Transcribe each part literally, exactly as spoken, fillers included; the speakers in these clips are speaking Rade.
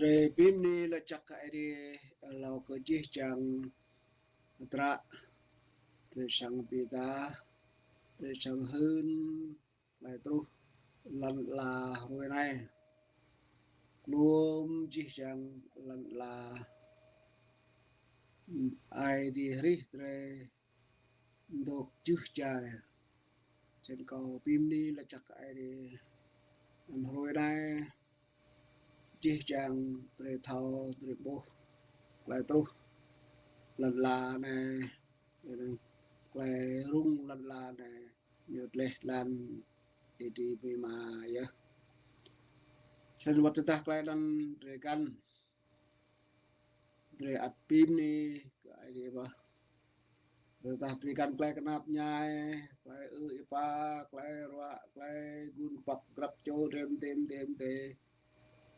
Ê, bi mni lač jăk kơ Aê Diê, êlâo kơ jih jang hdră, drei srăng bi êdah, drei srăng hưn klei truh lăn ala hruê anei. Kluôm jih jang lăn ala, Aê Diê hrih drei dôk jưh jai. Snăn kâo bi mni lač jăk kơ Aê Diê. Anăn hruê anei, jih jang drei thâo, drei ƀuh klei truh lăn ala anei, leh anăn klei rŭng lăn ala anei, ñu dleh dlan êdi bi ma yơh. Snăn wăt tơdah klei anăn drei găn, drei ăt bi mni kơ Aê Diê mơh. Tơdah drei găn klei knap mñai, klei ư̆ êpa, klei ruă, klei gun kpăk grăp čô drei mdê mdê mdê,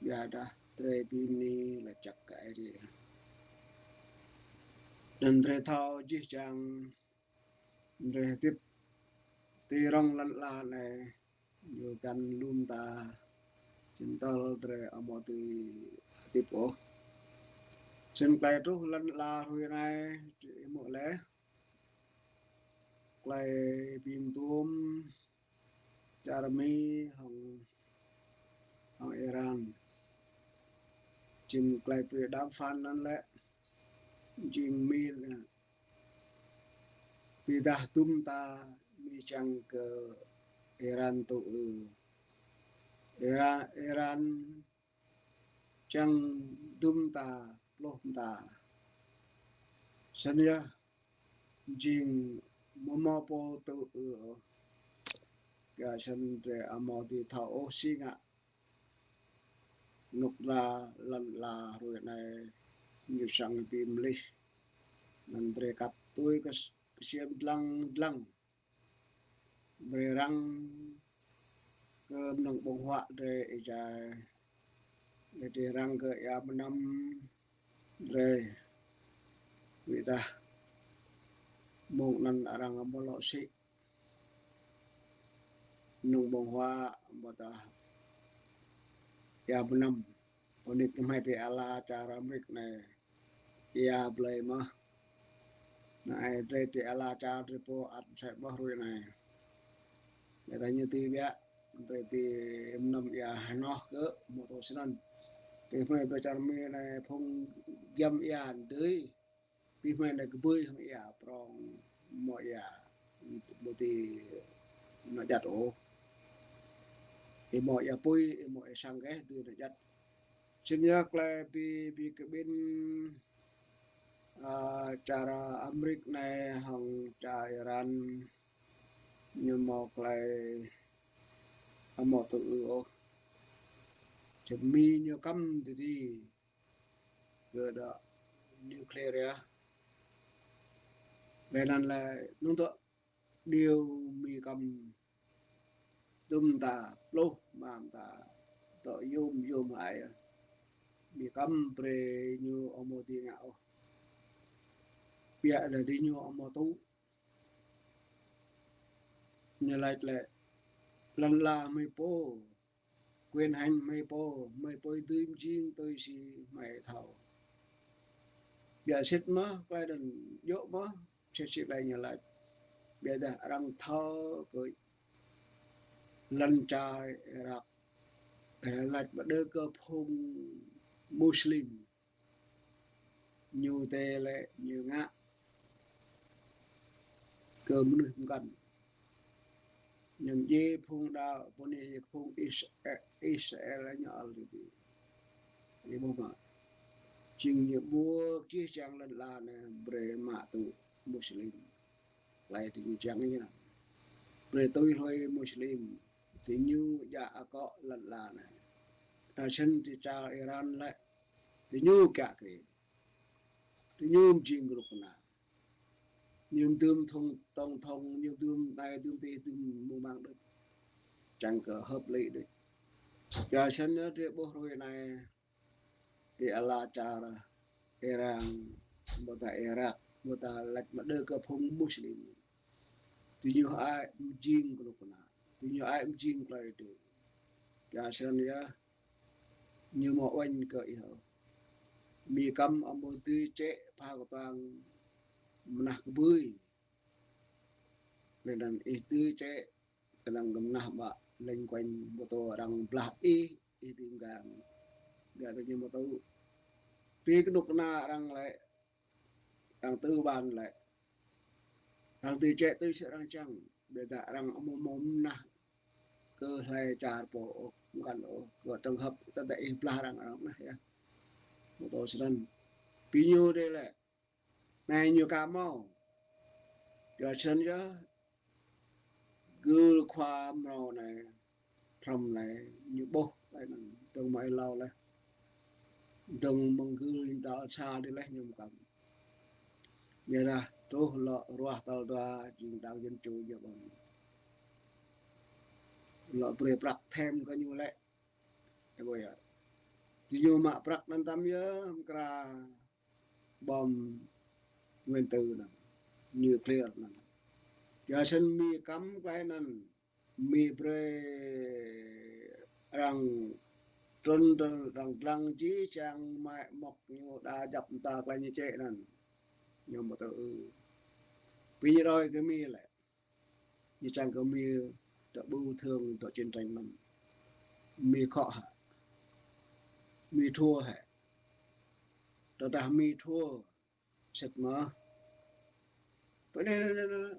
ƀiădah drei bi mni lač jăk kơ Aê Diê. Anăn drei thâo jih jang drei hdĭp ti rŏng lăn ala anei, ñu găn lu mta, čiăng tơl drei amâo dưi hdĭp ôh. Snăn klei truh lăn ala hruê anei, drei êmuh leh klei bi mtuôm čar Mi hŏng, hŏng Iran. Jing klei bi đàm phán anăn lĕ, jing Mi, ƀiădah dŭm mta Mi čiăng kơ Iran tŭ ư. Iran, Iran čiăng dŭm mta, pluh mta. Snăn yơh jing amâo mâo pô tŭ ư ôh. Kyua snăn drei amâo dưi thâo ôh si ngă knŭk kna lăn ala hruê anei ñu srăng bi mlih. Anăn drei kăp tui kơ, ksiêm dlăng dlăng. Brei răng kơ mnơ̆ng ƀơ̆ng huă drei êjai, leh drei răng kơ êa mnăm drei. Ƀiădah mông anăn arăng amâo lŏ sĭ mnơ̆ng ƀơ̆ng huă, ƀiădah êa mnăm. Ônik hmei ti ala čar Amêrik anei, êa blei mơh. Anei drei ti ala čar drei pô ăt msĕ mơh hruê anei. Leh ta ñu ti ƀiă, drei ti mnăm êa hnoh kơ mâo tơ snăn. Ti hmei ti čar Mi anei phung giăm êa dưi. Ti hmei anei kbưi hŏng êa prŏng, mâo êa, mâo ti nao jăt ôh. Ih mâo êa pui, ih mâo êa sang keh, dưi nao jăt. Snăn yơh klei bi, bi kƀĭn, a, čar Amêrik anei hŏng čar Iran ñu mâo klei amâo tŭ ư ôh. Čăm Mi ñu kăm didi kơ dŏ nuclear yơh. Leh anăn lĕ nŭn dŏ điều Mi kăm dŭm mta, pluh mta, dŏ yôm yôm hơăi yơh. Mi kăm brei ñu amâo dưi ngă ôh. Ƀiădah diñu amâo tŭ. Ñu lač lĕ, lăn ala hmei pô, quyền hành hmei pô, hmei pô dưi mjing tui si hmei thâo. Ƀiădah sĭt mơh, klei anăn djŏ mơh, sĭt sĭt lei ñu lač. Ƀiădah arăng thâo kơ lăn čar Irak, ơ, lač ƀiădah kơ phung Muslim. Ñu tê lĕ ñu ngă kơ mnuih mkăn. Ñu mdjiê phung đăo, pô anei phung Is-, Israel ñu ăl didi. Ih ƀuh mơh. Jing ñu ƀuh jih jang lăn ala anei brei mă tŭ Muslim. Klei diñu čiăng ñu. Brei tui hluê Muslim. Diñu djă akŏ lăn ala anei. Ta snăn ti čar Iran lĕ. Diñu kiă kriê. Diñu mjing knŭk kna. Ñu dưm thŭng, tổng thống, ñu dưm anei, dưm dih, dưm mơ̆ng mang đuč. Čiăng kơ hợp lý đuč. Kyua snăn drei ƀuh hruê anei, ti ala čar Iran, ƀiădah Irak, ƀiădah lač ƀiădah kơ phung Muslim. Diñu hơăi mjing knŭk kna. Diñu hơăi mjing klei dih. Kyua snăn yơh, Ñu amâo uêñ kơ ih ôh. Mi kăm amâo dưi čĕ phao ktuang mnah kbưi. Leh anăn ih dưi čĕ knŏng mnah ƀă lêñ kuêñ mtô arăng blah ih, ih dưi mgang. Ƀiădah ñu mtô. Bi knŭk kna arăng lĕ, arăng tư ban lĕ, arăng dưi čĕ tui si arăng čiăng. Ƀiădah arăng amâo mâo mnah kơ hlei čar pô ôh, mkăn ôh, kơ trường hợp tơdah ih blah arăng, arăng mnah yơh. Mtô snăn. Bi ñu dê lĕ, anei ñu ka mâo. Kyua snăn yơh, gưl khua mrâo anei, Trump anei, ñu ƀuh klei anăn, dơ̆ng mơ̆ng êlâo leh. Dơ̆ng mơ̆ng gưl êdal sa dih leh ñu mkăm. Ƀiădah truh lŏ ruah tal dua jing đảng Dân Chủ ñu ƀơ̆ng. Lŏ brei prăk thêm kơ ñu lĕ. Ơ ƀuh yơh. Diñu mă prăk anăn tăm yơh mkra bom nguyên tử anăn, nuclear anăn. Kyua snăn Mi kăm klei anăn, Mi brei arăng trŭn trŭn arăng dlăng jih jang mă mŏk ñu đa djăp mta klei ñu čĕ anăn. Ñu mtô ư. Bi ñu đuĕ kơ Mi lĕ. Ñu čiăng kơ Mi dŏ ƀu thương dŏ chiến tranh anăn. Mi khŏ hĕ. Mi thua hĕ. Tơdah Mi thua, sĭt mơh. Pơ anei, anei, anei, anei.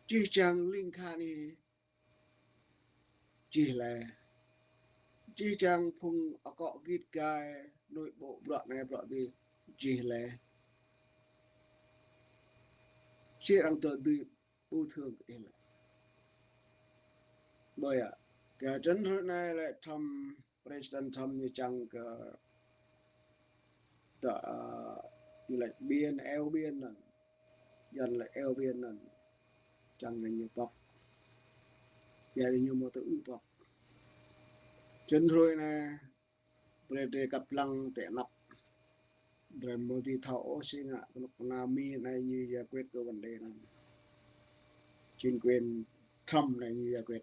Jih jang lĭng khan anei. Jih leh. Jih jang phung akŏ gĭt gai, nội bộ bruă anei bruă dih. Jih leh. Si arăng tơ dưi ƀu thương kơ ih lĕ. Ƀuh yơh. Kyua snăn hruê anei lĕ Trump, President Trump ñu čiăng kơ dŏ, ơ, ñu lač biên, eo biên anăn. Yuăn lač eo biên anăn. Čiăng kơ ñu pŏk. Ƀiădah ñu mâo tŭ ư pŏk. Snăn hruê anei, brei drei kăp dlăng ti anăp. Drei amâo dưi thâo ôh si ngă knŭk kna Mi anei ñu giải quyết kơ vấn đề anăn. Chính quyền Trump anei ñu giải quyết.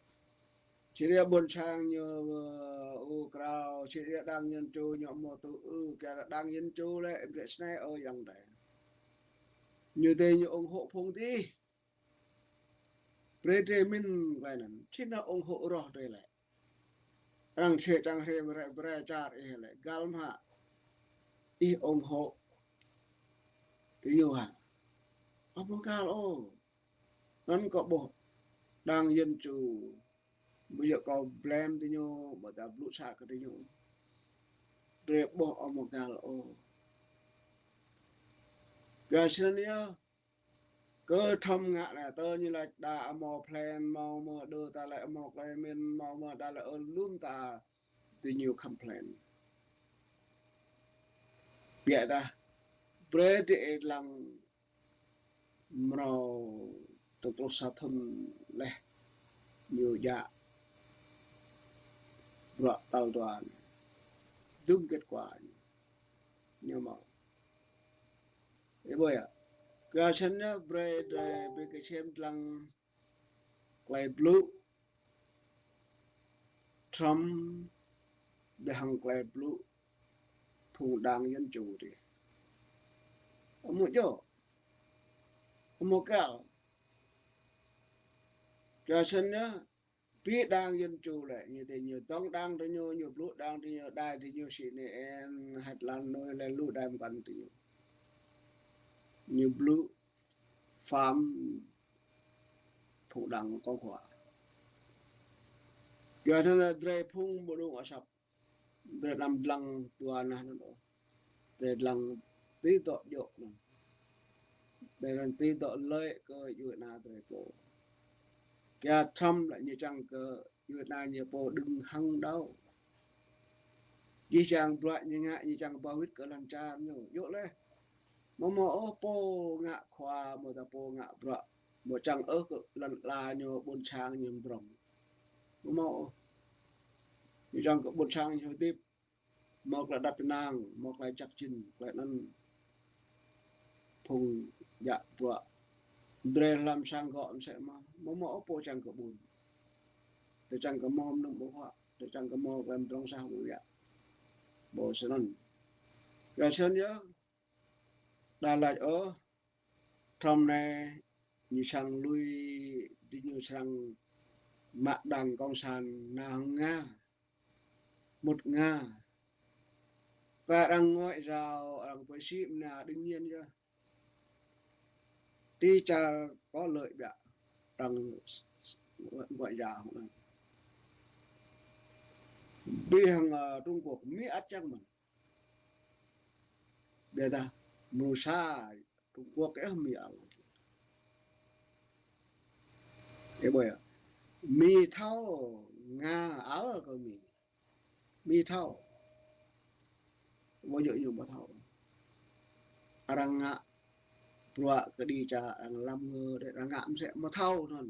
Sĭt yơh ƀuôn sang ñu, ơ, ur krao, sĭt yơh đảng Dân Chủ ñu amâo tŭ ư, kyua đảng Dân Chủ lĕ, ƀiă snei ơ yang tê. Ñu tê ñu ủng hộ phung dih. Brei drei mĭn klei anăn, čhĭn dah ủng hộ roh drei lĕ. Arăng sĕ čiăng hriê brei, brei čar ih lĕ, găl mơh hă. Ih ủng hộ diñu hă. Amâo găl ôh. Anăn kâo ƀuh đảng Dân Chủ. Ƀu djŏ kâo blame diñu, ƀiădah blŭ sa kơ diñu. Drei ƀuh amâo găl ôh. Kyua snăn yơh, kơ Trump ngă anei, tơ ñu lač đa amâo plan, mâo mơh đơ ta lĕ amâo klei mĭn, mâo mơh đa lĕ ơ lŭm ta diñu complain. Ƀiădah, brei drei dlăng mrâo tơl truh sa thŭn leh ñu djă bruă tal dua anei. Dŭm kết quả ñu mâo. Ơ ƀuh yơh. Kyua snăn yơh brei drei bi kčĕ dlăng klei blŭ Trump, ƀiădah hŏng klei blŭ phung đảng Dân Chủ dih. Amâo djŏ. Amâo găl. Kyua snăn yơh, bi đảng Dân Chủ lĕ, ñu tê ñu dŏng đảng diñu, ñu blŭ đảng diñu, đai diñu si anei, êng, hlăm anei lĕ lu đai mkăn diñu. Ñu blŭ pham phung đảng Cộng hòa. Kyua anăn drei phung ƀu đŭng asăp. Drei đăm dlăng dua nah anăn ôh. Drei dlăng ti dŏ djŏ anăn. Drei dlăng ti dŏ lĕ kơ djuê ana drei pô. Kyua Trump lĕ ñu čiăng kơ djuê ana ñu pô đứng hàng đầu. Jih jang bruă ñu ngă ñu čiăng ba wĭt kơ lăn čar ñu. Djŏ leh. Amâo mâo ôh pô ngă khua, amâodah pô ngă bruă. Amâo čiăng ôh kơ lăn ala ñu ƀuôn sang ñu mdrŏng. Amâo mâo ôh. Ñu čiăng kơ ƀuôn sang ñu hdĭp. Mâo klei êđăp ênang, mâo klei jăk jĭn, klei anăn phung djă bruă. Drei hlăm sang gŏ msĕ mơh, amâo mâo ôh pô čiăng kơ ƀun. Drei čiăng kơ mâo mnơ̆ng ƀơ̆ng huă, drei čiăng kơ mâo klei mdrŏng sah ƀu yă. Ƀuh snăn. Kyua snăn yơh, đa lač ôh, Trump anei ñu srăng lui, diñu srăng mă đảng cộng sản nao hŏng Nga, mŭt Nga. Kơ arăng ngoại giao, arăng pui si mnia đương nhiên yơh. Ti čar có lợi ƀiă arăng ngoại giao hŏng anăn. Bi hŏng, ơ, Trung Quốc, Mi ăt čiăng mơ̆n. Ƀiădah mrô sa Trung Quốc ơ Mi ăl. Ơ, ƀuh yơh. Mi thâo Nga ăl kơ Mi. Mi thâo. Ƀuh yơh ñu ƀuh thâo. Arăng ngă bruă kơ đi čar arăng lăm ngơ, arăng ngă msĕ mâo thâo anăn.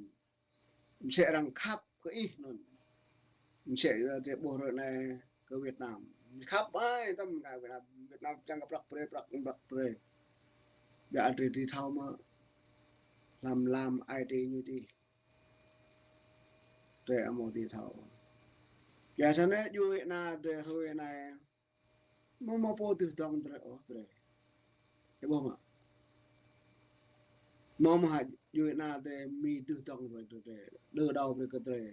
Msĕ arăng khăp kơ ih anăn. Msĕ, ơ, drei ƀuh hruê anei kơ Việt Nam. Khăp ai tăm kơ Việt Nam. Việt Nam čiăng kơ prăk brei, prăk, prăk brei. Ƀiădah drei dưi thâo mơ̆. Hlăm lam ai tiê ñu ti. Drei amâo dưi thâo. Kyua snăn djuê ana drei hruê anei. Amâo mâo pô dưi dŏng drei ôh drei. Ơ, ƀuh mơ̆. Amâo mâo hă djuê ana drei Mi dưi dŏng drei, drei, drei. Đơ đao brei kơ drei.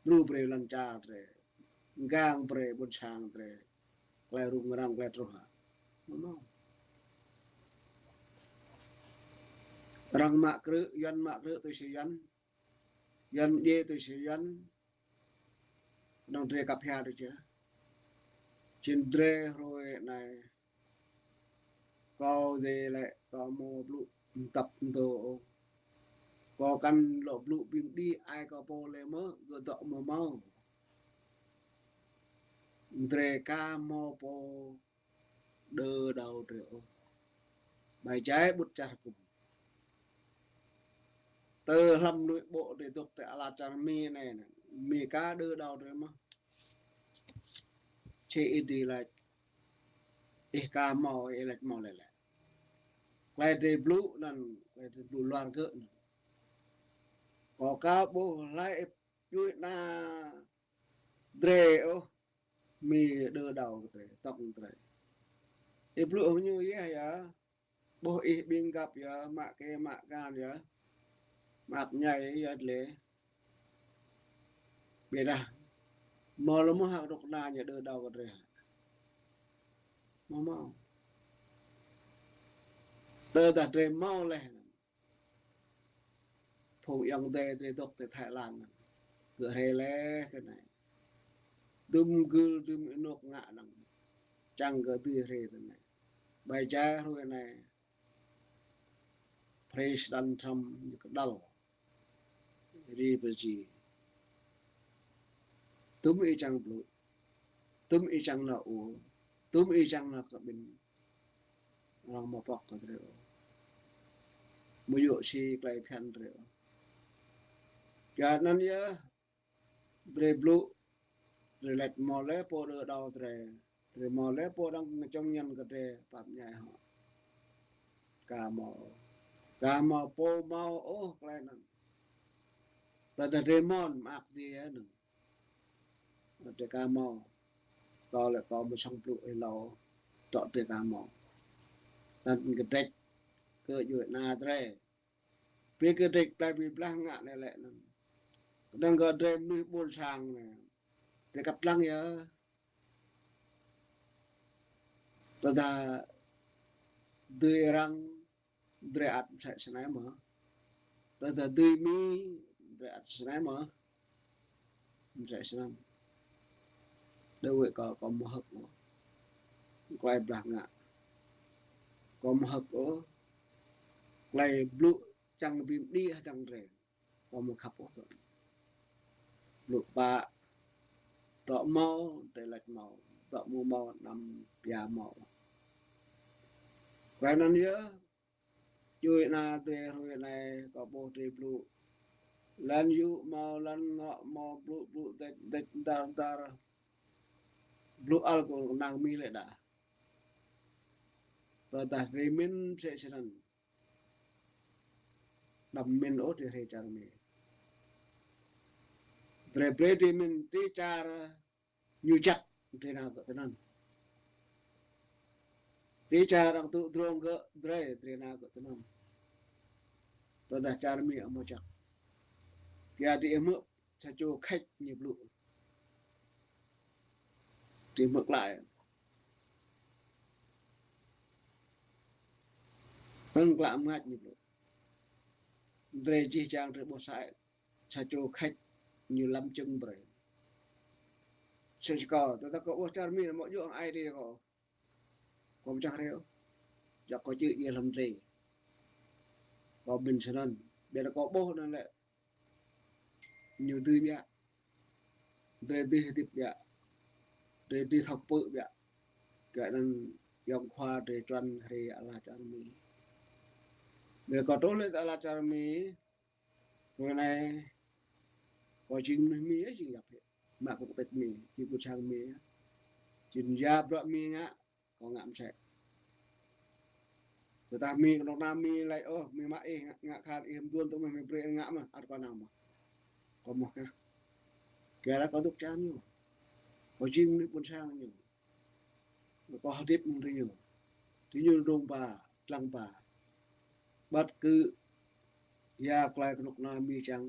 Đru brei lăn čar drei. Gang brei ƀuôn sang drei. Klei rŭng răng klei truh hă. Amâo mâo. Arăng mă krư̆, Yuăn mă krư̆ tui si Yuăn. Yuăn djiê tui si Yuăn. Knŏng drei kăp hia dôk čiăng. Čiăng drei hruê anei. Kâo dê lĕ kâo mâo blŭ mtăp mtô. Kâo kăn lŏ blŭ bi mđĭ ai kâo pô lĕ mơh, gơ̆ dŏ mâo mâo. Drei ka mâo pô đơ đao drei ôh. Ƀai jai ƀŭt čar hgŭm. Tơ hlăm nội bộ drei dôk ti ala čar Mi anei, Mi ka đơ đao drei mơh. Čê ih dê lač, ih ka mâo, ih lač mâo lĕ lĕ. Klei drei blŭ anăn, klei drei blŭ luar gơ̆ anăn. Kâo ka ƀuh hlei êp djuê ana drei ôh, Mi đơ đao kơ drei, tŏk drei. Ih blŭ hŏng ñu yơh yơh. Ƀuh ih ƀĭng găp yơh, mă kê mă kan yơh. Mă ñai yơh dleh. Ƀiădah mâo lŏ mâo hă dôk na ñu đơ đao kơ drei hă. Mâo mâo. Tơdah drei mâo leh. Phung ayŏng adei drei dôk ti Thái Lan anăn. Gơ̆ hriê leh ti anei. Dŭm gưl dŭm ênuk ngă anăn. Čiăng gơ̆ dưi hriê ti anei. Ƀai jai hruê anei. President Trump ñu kđăl. Ri pơji. Dŭm ih čiăng blŭ. Dŭm ih čiăng nao ur. Dŭm ih čiăng nao kƀĭn. Arăng amâo pŏk kơ drei ôh. Amâo yua si klei bhiăn drei ôh. Kyua anăn yơh, drei blŭ, drei lač mâo leh pô đơ đao drei, drei mâo leh pô dăng čŏng ñăn kơ drei pap ñai hŏ. Ka mâo. Ka mâo pô mâo ôh klei anăn. Tơdah drei mâo mơak dih yơh anăn. Drei ka mâo. Kâo lĕ kâo amâo săng blŭ êlâo. Tŏ drei ka mâo. Anăn kdrêč kơ djuê ana drei. Bi kdrêč plei bi blah ngă anei lĕ anăn. Knŏng kơ drei mnuih ƀuôn sang anei. Drei kăp dlăng yơh. Tơdah dưi arăng drei ăt msĕ snei mơh. Tơdah dưi Mi, drei ăt snei mơh. Msĕ snăn. Đơ wĕ kâo, kâo amâo hơ̆k ôh. Klei blah ngă. Kâo amâo hơ̆k ôh. Klei blŭ čiăng bi mđĭ hdơ̆ng drei. Kâo amâo khăp ôh. Blŭ pă. Tŏ mâo, drei lač mâo. Tŏ amâo mâo, anăm pia mâo. Klei anăn yơh, djuê ana drei hruê anei kâo ƀuh drei blŭ. Lăn yŭ mâo, lăn ngŏ mâo, blŭ blŭ dêč dêč dar dar. Blŭ ăl kơ năng Mi lĕ đa. Tơdah drei mĭn msĕ snăn. Đăm mĭn ôh drei hriê čar Mi. Drei brei drei mĭn ti čar ñu jăk drei nao kơ tinăn. Ti čar arăng tŭ drông gơ̆ drei, drei nao gơ̆ tinăn. Tơdah čar Mi amâo jăk. Kyua drei hmư̆ sa čô khĕč ñu blŭ. Drei hmư̆ klă. Hơ̆ng klă mngač ñu blŭ. Drei jih jang drei ƀuh sa, sa čô khĕč ñu lăm čơ̆ng brei. Sa čô kâo, tơdah kâo ƀuh čar Mi amâo djŏ hŏng ai drei kâo. Kâo mčah rêu. Jăk kâo čư̆ djiê hlăm drei. Kâo mĭn snăn. Ƀiădah kâo ƀuh anăn lĕ ñu dưi ƀiă. Drei dưi hdĭp ƀiă. Drei dưi thâo kpư̆ ƀiă. Kyua anăn ayŏng khua drei čuăn hriê ala čar Mi. Ƀiădah kâo truh leh ala čar Mi. Hruê anei, kâo jing mnuih Mi, jing yap hĕ. Mă kơ kpĕč Mi, jing ƀuôn sang Mi. Jing ya bruă Mi ngă, kâo ngă msĕ. Tơdah Mi, knŏng nao Mi lač, ôh, Mi mă ih ngă, ngă khan ih mduôn tŭ mơh, Mi brei ngă mơh, ăt kâo nao mơh. Kâo mơh kah. Kyuadah kâo dôk čar ñu. Kâo jing mnuih ƀuôn sang ñu. Kâo hdĭp mơ̆ng diñu. Diñu dôk ba, dlăng ba. Ƀiădah kơ ya klei knŭk kna Mi čiăng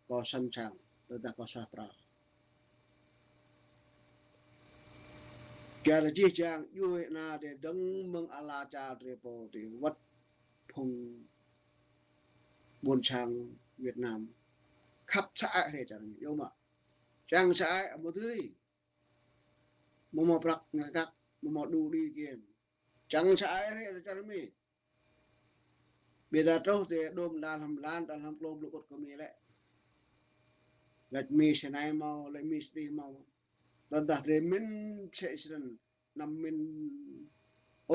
kâo săn săng, tơdah kâo suaih pral. Kyuadah jih jang djuê ana drei dơ̆ng mơ̆ng ala čar drei pô drei wăt phung ƀuôn sang Việt Nam. Khăp sa ai hriê čar Mi, yơh mơh. Čiăng sa ai amâo dưi. Amâo mâo prăk ngă kăk, amâo mâo đủ điều kiện. Čiăng sa ai hriê čar Mi. Ƀiădah truh ti đôm đa hlăm lan, đa hlăm klông blŭ kŭt kơ Mi lĕ. Lač Mi snei mâo, lač Mi sdih mâo. Tơdah drei mĭn msĕ snăn, anăm mĭn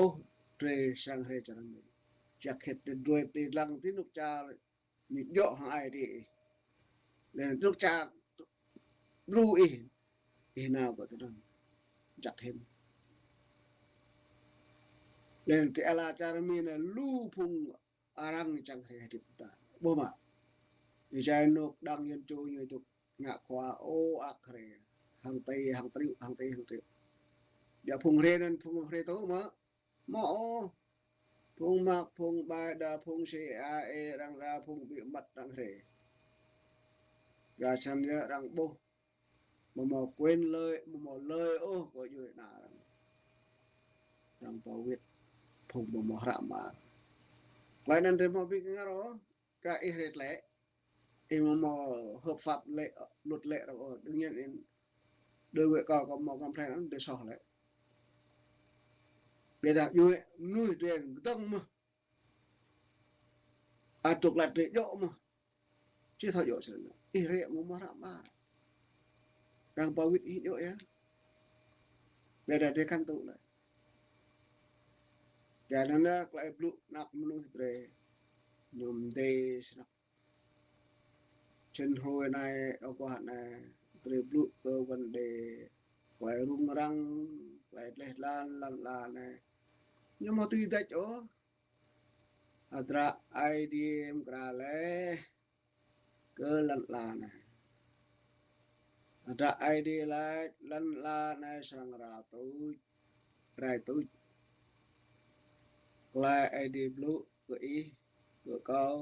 ôh drei srăng hriê čar Mi. Jăk hĕt drei đuĕ ti dlăng ti anôk čar ñu djŏ hŏng ai drei ih. Leh anôk čar đru ih, ih nao kơ tinăn. Jăk hĭn. Leh ti ala čar Mi anei lu phung arăng čiăng hriê hdĭp ta. Ƀuh mă. Êjai anôk đang yuăn čô ñu dôk ngă khua ô ak hriê. Hŏng ti, hŏng triu, hŏng ti, hŏng triu. Ya phung hriê anăn phung hriê tŭ mơh. Mâo ôh. Phung mă, phung ƀai đa, phung C I A arăng đa, phung bí mật arăng hriê. Ya snăn ya arăng ƀuh. Amâo mâo quyền lợi, amâo mâo lợi ôh kơ djuê ana arăng. Arăng pô wĭt, phung amâo mâo hră mơar. Klei anăn drei amâo bi kngăr ôh, ka ih hriê tlĕ. Ih amâo mâo hợp pháp lĕ, luật lĕ arăng ôh. Đương nhiên ih, đối với kâo, kâo amâo kăm phlei anăn, drei soh lĕ. Ƀiădah djuê mnuih drei dơ̆ng mơh. Ăt dôk lač drei djŏ mơh. Či thâo djŏ snăn. Ih hriê amâo mâo hră mơar. Arăng pô wĭt ih djŏ ya. Ƀiădah drei kăn tŭ lĕ. Kyuanăn klei blŭ anak mnuih drei ñu mdê snăk. Snăn hruê anei, aguah anei, drei blŭ kơ vấn đề klei rŭng răng, klei dleh dlan, lăn ala anei. Ñu amâo dưi dêč ôh. Hdră Aê Diê mkra leh kơ lăn ala anei. Hdră Aê Diê lač lăn ala anei srăng rai tuč, rai tuč. Klei Aê Diê blŭ kơ ih, kơ kâo,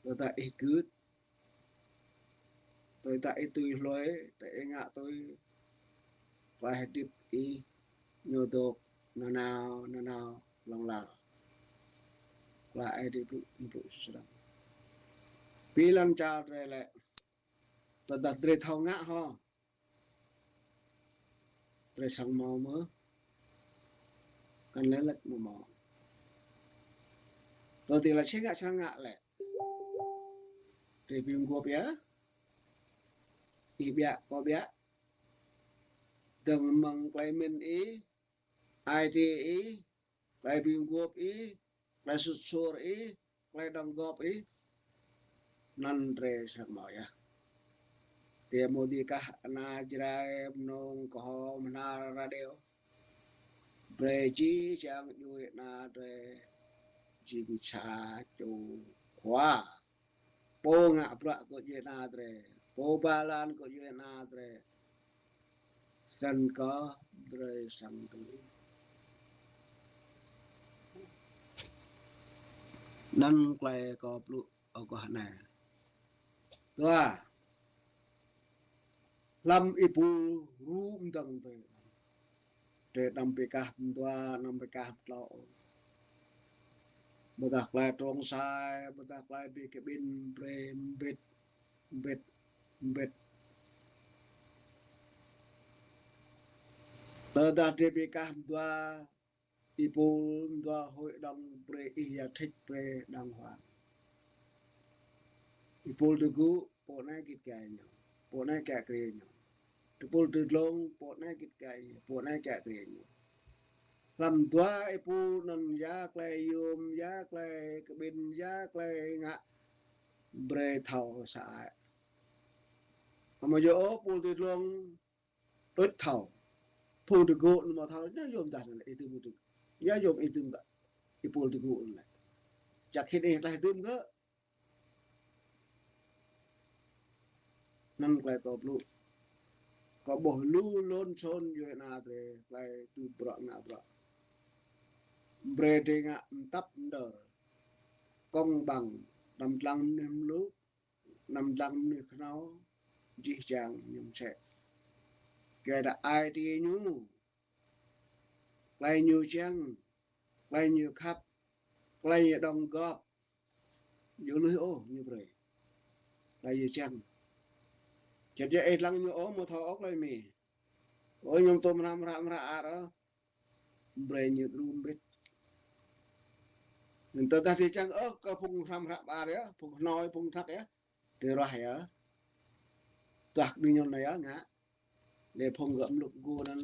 tơdah ih gưt, tơdah ih tui hlue, tơdah ih ngă tui, klei hdĭp ih ñu dôk nanao, nanao hlŏng lar. Klei Aê Diê blŭ, blŭ srăng. Bi lăn čar drei lĕ, tơdah drei thâo ngă hŏ, drei srăng mâo mơh, kăn lĕ lač amâo mâo. Tơ ti lač si ngă srăng ngă lĕ. Drei bi mguôp ya. Ih ƀiă, kâo ƀiă. Dơ̆ng mơ̆ng klei mĭn ih, ai tiê ih, klei bi mguôp ih, klei sŭt suôr ih, klei đóng góp ih, anăn drei srăng mâo yơh. Ti amâo djŏ kah ana Jrai, Mnông, Kơho, Mnar, Rađêo. Drei jih jang djuê ana drei jing sa čô khua. Pô ngă bruă kơ djuê ana drei, pô ba lan kơ djuê ana drei. Snăn kơh drei srăng dưi. Anăn klei kâo blŭ aguah anei. Dua, hlăm êpul rŭ mdơ̆ng drei, drei đăm bi kah mdua, đăm bi kah mtlâo. Ƀiădah klei trông čhai, ƀiădah klei bi kƀĭn brei mbĭt, mbĭt, mbĭt. Tơdah drei bi kah mdua, êpul mdua hội đồng brei ih ya thĭt brei đàng hoàng. Êpul ti gŭ, pô anei gĭt gai ñu, pô anei kiă kriê ñu. Êpul ti dlông, pô anei gĭt gai ñu, pô anei kiă kriê ñu. Hlăm dua êpul anăn ya klei yuôm, ya klei kƀĭn, ya klei ngă brei thâo sơăi. Amâo djŏ ôh êpul ti dlông đuč thâo. Phung ti gŭ amâo thâo, ñu yuôm dah anăn êdŭm ti. Ñu yuôm êdŭm dah. Êpul ti gŭ anăn lĕ. Jăk hĭn ih tlaih dưm kơ. Anăn klei kâo blŭ. Kâo ƀuh lu lŏn čhôn djuê ana drei klei tŭ bruă ngă bruă. Brei drei ngă mtăp mđơr. Công bằng, đăm dlăng mnuih mluk, đăm dlăng mnuih knhâo, jih jang ñu msĕ. Kyuadah ai tiê ñu, klei ñu čiăng, klei ñu khăp, klei ñu đóng góp, ñu lui ôh ñu brei. Klei ñu čiăng. Čăt ya ih dlăng ñu ôh, amâo thâo ôh klei mĭn. Ơ, ñu tuôm hrăm hră mră ar ôh. Brei ñu đru mbĭt. Anăn tơdah drei čiăng ôh kơ phung hrăm hră ƀar ya, phung hnoi, phung thăk ya. Drei ruah ya. Tuah kơ ƀing ñu anei ya, ngă. Leh phung gơ̆ mluk gŭ anăn.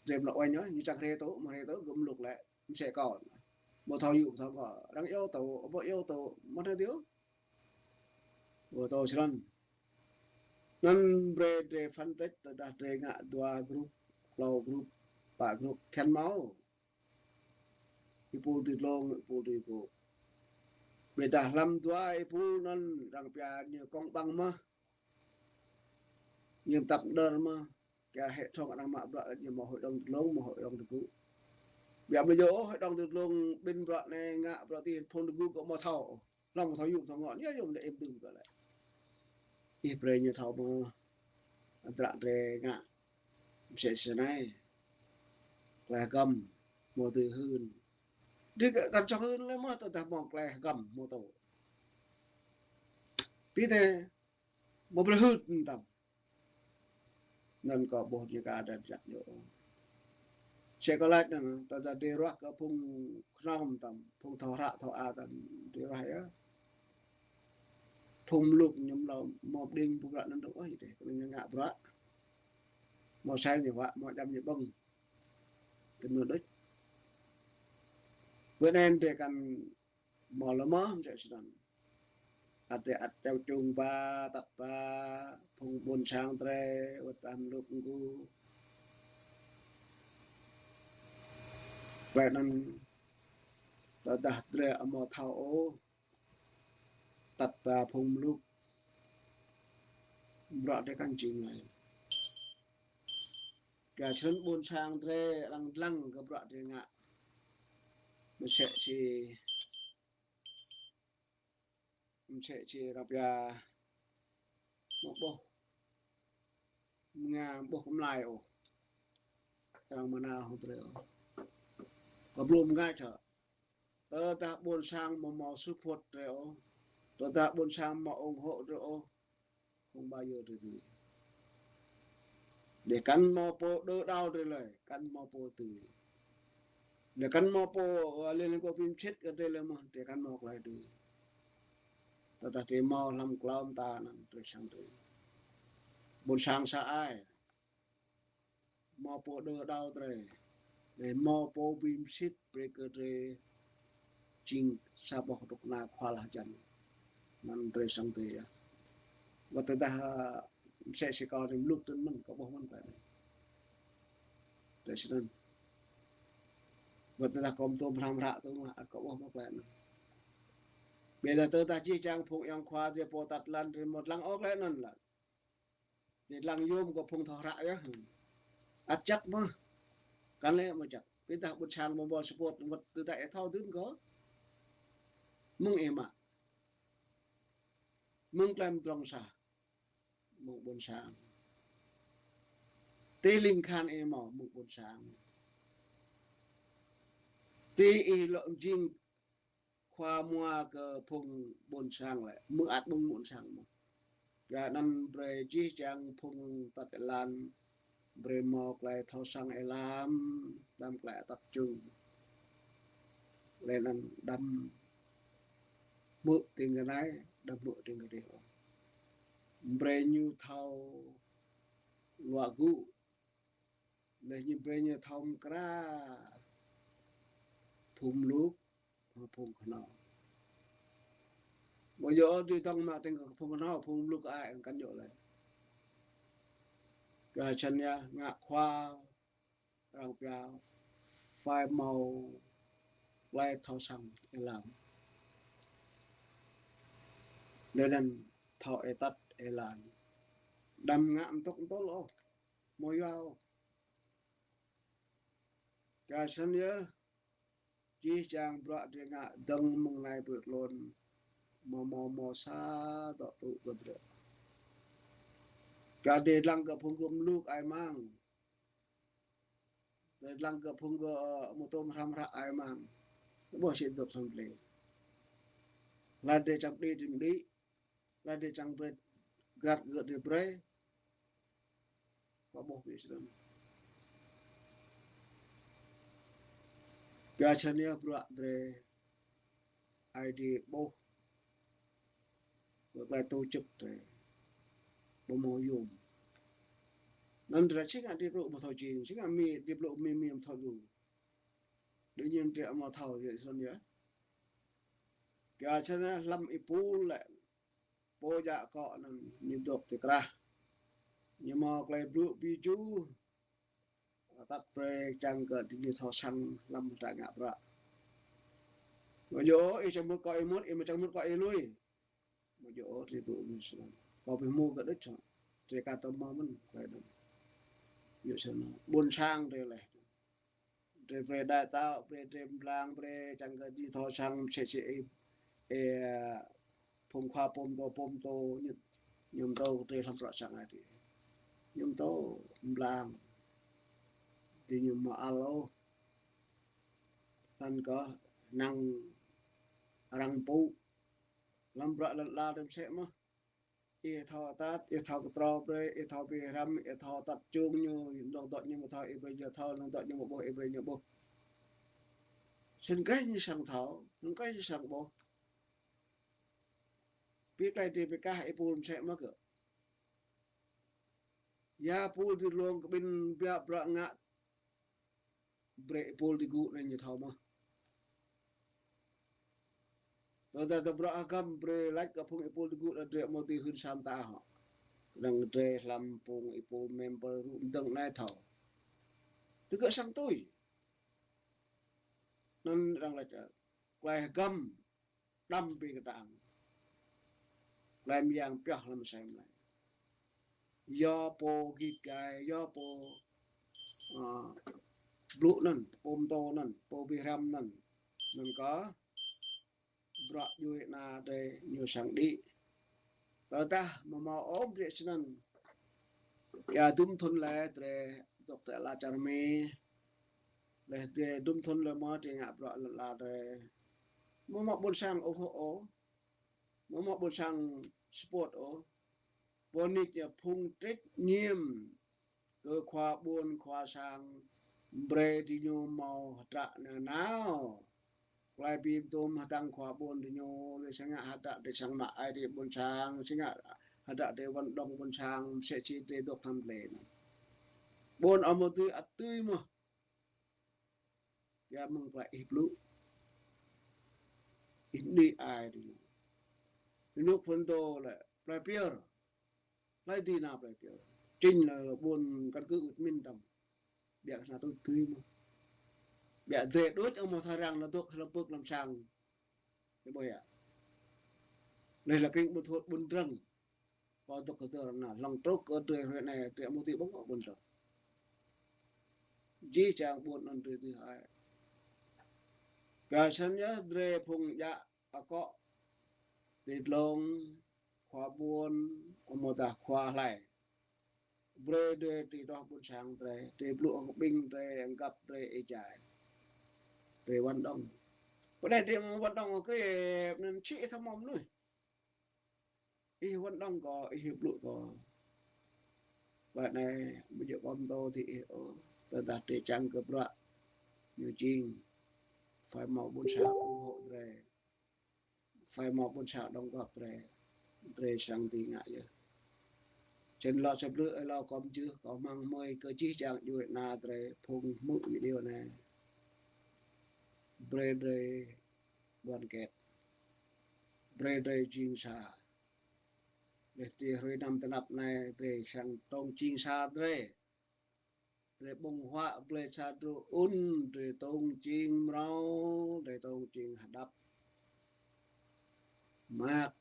Drei mluk uêñ ya, ñu čiăng hriê tŭ, amâo hriê tŭ, gơ̆ mluk lĕ. Msĕ kâo. Amâo thâo yŭ, amâo thâo kâo. Arăng iêu tŭ, amâo iêu tŭ, amâo thâo iêu. Ơ, tơ snăn. Anăn brei drei phân tích tơdah drei ngă dua grup, tlâo grup, pă grup, khăn mâo. Êpul ti dlông, êpul ti gŭ. Ƀiădah hlăm dua êpul anăn arăng pia ñu công bằng mơh. Ñu mtăp mđơr mơh. Kơ hệ thống arăng mă bruă ñu mâo hội đồng ti dlông, mâo hội đồng ti gŭ. Ƀiădah amâo djŏ ôh hội đồng ti dlông kƀĭn bruă anei ngă bruă ti phung ti gŭ kơ amâo thâo. Hlŏng thâo yŭ thâo ngŏ, ñu yŭ leh êm dưm kơ leh. Ih brei ñu thâo mơh. Hdră drei ngă. Msĕ snei. Klei hgăm. Mâo dưi hưn. Drei kăn čŏng hưn leh mơh tơdah mâo klei hgăm mâo tŭ. Ti anei. Mâo brei hưn mtam. Anăn kâo ƀuh ñu ka ada jăk ñu. Msĕ kâo lač anăn, tơdah drei ruah kơ phung knhâo mtam, phung thâo hră thâo a mtam, drei ruah ya. Phung mluk ñu amâo lŏ mâo mđing phung bruă anăn dôk ôh, ih dê, kơ ñu ngă bruă. Mâo čhai ñu wă, mâo djam ñu ƀơ̆ng. Kơ ñu đuč. Ƀiădah anei drei kăn mâo lŏ mơh msĕ snăn. Ăt drei ăt čeo čung ba, atăt ba, phung ƀuôn sang drei, wăt tăm luk ngku. Klei anăn tơdah drei amâo thâo ôh, atăt ba phung mluk. Bruă drei kăn jing lei. Kyua snăn ƀuôn sang drei arăng dlăng kơ bruă drei ngă. Msĕ si, msĕ si arăng pia, mâo ƀuh, mnga ƀuh kmlai ôh. Arăng mnă hŏng drei ôh. Kơ blŭ mnga čơ. Tơdah ƀuôn sang amâo mâo support drei ôh. Tơdah ƀuôn sang amâo ủng hộ drei ôh. Không bao giờ drei dưi. Drei kăn mâo pô đỡ đầu drei lei, kăn mâo pô dưi. Drei kăn mâo pô, ơ, leh leh kơ bi mčĭt kơ drei lei mơh, drei kăn mâo klei dưi. Tơdah drei mâo hlăm klâo mta anăn drei srăng dưi. Ƀuôn sang sa ai. Mâo pô đỡ đầu drei. Leh mâo pô bi mčĭt brei kơ drei jing sa boh dôk na khua lah jăn. Anăn drei srăng dưi yơh. Wăt tơdah, ơ, msĕ si kâo drei mluk tŭ mơ̆n, kâo ƀuh mơ̆n klei anei. Drei snăn. Wăt tơdah kâo mtô mrang mră tŭ mă, kâo ƀuh mơ̆n klei anăn. Ƀiădah tơdah jih jang phung ayŏng khua drei pô atăt lăn drei amâo dlăng ôh klei anăn lă. Drei dlăng yuôm kơ phung thâo hră yơh. Ăt jăk mơh. Kăn lĕ amâo jăk. Ƀiădah ƀuôn sang mâo mâo support wăt tơdah ih thâo dưn kơ. Mơ̆ng ih mă. Mơ̆ng klei mdrŏng sah. Mơ̆ng ƀuôn sang. Ti lĭng kahan ih mâo mơ̆ng ƀuôn sang. Ti ih lŏ mjing khua mua kơ phung ƀuôn sang lĕ, mơ̆ng ăt mơ̆ng ƀuôn sang mơh. Kyuanăn brei jih jang phung atăt êlan, brei mâo klei thâo săng êlam, đăm klei atăt čung. Leh anăn đăm hmư̆ tĭng kơ anei, đăm hmư̆ tĭng kơ dih ôh. Brei ñu thâo luă gŭ, leh ñu brei ñu thâo mkra phung mluk, phung knhâo. Amâo djŏ ôh dưi dơ̆ng mă tĭng kơ phung knhâo, phung mluk ai kăn djŏ leh. Kyua snăn yơh ngă khua arăng pia phải mâo klei thâo săng êlam. Leh anăn thâo atăt êlan. Đăm ngă mtŭk mtŭl ôh. Amâo yua ôh. Kyua snăn yơh, jih jang bruă drei ngă dơ̆ng mơ̆ng anei pơ tlôn, amâo mâo mâo sa dŏ tŭ kơ bruă. Kyua drei dlăng kơ phung gơ̆ mluk ai mang. Drei dlăng kơ phung gơ̆, ơ, mtô mrăm hră ai mang. Ƀuh si dôk sang tlei. Lač drei čiăng đĭ drei mđĭ. Lač drei čiăng brei grăt gơ̆ drei brei. Kâo ƀuh bi snăn. Kyua snăn yơh bruă drei Aê Diê ƀuh. Kơ klei tổ chức drei. Ƀu mâo yuôm. Anăn drei si ngă drei blŭ amâo thâo jing, si ngă mi drei blŭ mi mi amâo thâo lu. Đương nhiên drei amâo thâo yơh snăn yơh. Kyua snăn hlăm êpul lĕ. Pô djă kŏ anăn ñu dôk ti krah. Ñu mâo klei blŭ bi ju. Atăt brei čiăng kơ diñu thâo săng hlăm hdră ngă bruă. Amâo djŏ ih čiăng mŭt kơ ih mŭt, ih amâo čiăng mŭt kơ ih lui. Amâo djŏ ôh drei blŭ mnuih snăn. Kâo bi hmô kơ đuč hŏ. Drei ka tơ mâo mơ̆n klei anăn. Yua snăn ƀuôn sang drei leh. Drei brei đa tao, brei drei mblang, brei čiăng kơ diñu thâo săng msĕ si ih, ơ, phung khua pô mtô, pô mtô ñu, ñu mtô kơ drei hlăm bruă sang Aê Diê. Ñu mtô mblang. Diñu amâo ăl ôh. Anăn kơh năng arăng mpŭ. Hlăm bruă lăn ala drei msĕ mơh. Ih thâo atăt, ih thâo ktrâo brei, ih thâo bi hriăm, ih thâo atăt čung ñu, dŏ dŏ ñu amâo thâo ih brei ñu thâo, dŏ dŏ ñu amâo ƀuh ih brei ñu ƀuh. Snăn kơh ñu srăng thâo, snăn kơh ñu srăng ƀuh. Bi klei drei bi kah êpul msĕ mơh kơ. Ya êpul drei lông kƀĭn biă bruă ngă brei êpul ti gŭ anei ñu thâo mơh. Tơdah tơ bruă hgăm brei lač kơ phung êpul ti gŭ anei drei amâo dưi hưn sa mta hŏ. Knŏng drei hlăm phung êpul member rŭ mdơ̆ng anei thâo. Digơ̆ srăng tui. Anăn arăng lač, ơ, klei hgăm đăm bi ktang. Klei myang pioh hlăm asei mlei. Yua pô gĭt gai, yua pô, ơ, blŭ anăn, pô mtô anăn, pô bi hriăm anăn. Anăn kơh, bruă djuê ana drei ñu srăng đĭ. Tơdah amâo mâo ôh drei snăn. Ya dŭm thŭn leh drei dôk ti ala čar Mi. Leh drei dŭm thŭn leh mơh drei ngă bruă lăn ala drei. Amâo mâo ƀuôn sang ủng hộ ôh. Amâo mâo ƀuôn sang support ôh. Pô nik ya phung trách nhiệm kơ khua ƀuôn khua sang brei diñu mâo hdră nanao. Klei bi mdŭm hdơ̆ng khua ƀuôn diñu, leh si ngă hdră drei srăng mă ai drei ƀuôn sang, si ngă hdră drei vận động ƀuôn sang, msĕ si drei dôk hlăm tlei anăn. Ƀuôn amâo dưi ăt dưi mơh. Ya mơ̆ng klei ih blŭ. Ih mđĭ ai diñu. Ênuk phŭn dô lĕ, plei piơr. Hlei dưi nao plei piơr. Čĭng lĕ ƀuôn căn cứ ŭt mĭn tăm. Ƀiă kơ anăn tui tui mơh. Ƀiă drei đuč amâo thâo răng lŏ dôk hlăm pưk hlăm sang. Ih ƀuh ya. Leh lŏ kĭng ƀuôn thuôt ƀuôn drơ̆ng. Kâo dôk kơ dơr anăn hlŏng truh kơ drei hruê anei drei amâo dưi ƀơ̆ng ôh ƀuôn drơ̆ng. Jih jang ƀuôn anăn drei dưi hơăi. Kyua snăn yơh drei phung djă akŏ ti dlông, khua ƀuôn, amâodah khua hlei. Brei drei ti duah ƀuôn sang drei, ti blŭ hŏng ƀĭng drei, hŏng găp drei êjai. Drei vận động. Pơ anei drei amâo vận động ôh, kriê anăn čhĭ thâo mâo mnuih. Ih vận động kơ, ih blŭ kơ. Pơ anei, amâo djŏ kâo mtô ti ih ôh. Tơdah drei čiăng kơ bruă ñu jing, phải mâo ƀuôn sang ủng hộ drei. Phải mâo ƀuôn sang đóng góp drei. Drei srăng dưi ngă yơh. Snăn lŏ sa blư̆ êlâo kâo mjưh, kâo hmăng hmưi kơ jih jang djuê ana drei phung hmư̆ video anei. Brei drei đoàn kết. Brei drei jing sa. Leh ti hruê năm ti anăp anei drei srăng tông jing sa drei. Drei ƀơ̆ng huă blei sa dru ŭn, drei tông jing mrâo, drei tông jing hđăp. Mơak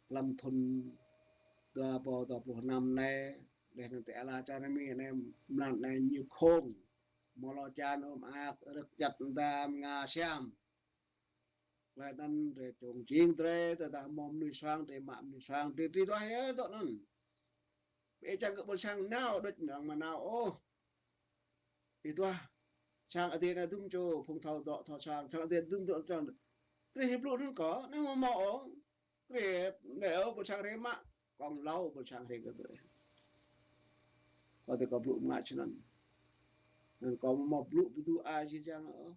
hlăm thŭn dua êbâo dua pluh năm anei, leh anăn ti ala čar Mi anei, mlan anei ñu không. Amâo lŏ čan ôh mơak, rơ̆k čăt mda mnga siam. Leh anăn drei tông jing drei, tơdah mâo mnuih suang, drei mă mnuih suang, drei, drei duah yơh dŏ anăn. Bi čiăng kơ ƀuôn sang nao, đuč arăng amâo nao ôh. Ih duah. Sang adiê anei dŭm čô, phung thâo dŏ, thâo sang, sang adiê dŭm dŏ, sang. Drei hĭ blŭ anăn kơ, anei amâo mâo ôh. Drei, anei ôh, ƀuôn sang hriê mă, kŏng êlâo ƀuôn sang hriê kơ drei. Kâo ti kâo blŭ mngač snăn. Anăn kâo amâo mâo blŭ bi dŭ ai jih jang ôh.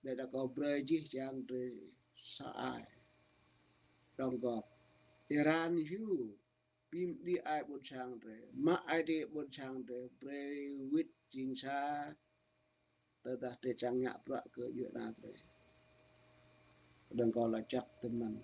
Leh anăn kâo brei jih jang drei sa ai. Đóng góp. Êran hiu, bi mđĭ ai ƀuôn sang drei, mă ai tiê ƀuôn sang drei, brei wĭt jing sa, tơdah drei čiăng ngă bruă kơ djuê ana drei. Knŏng kâo lač jăk tinăn.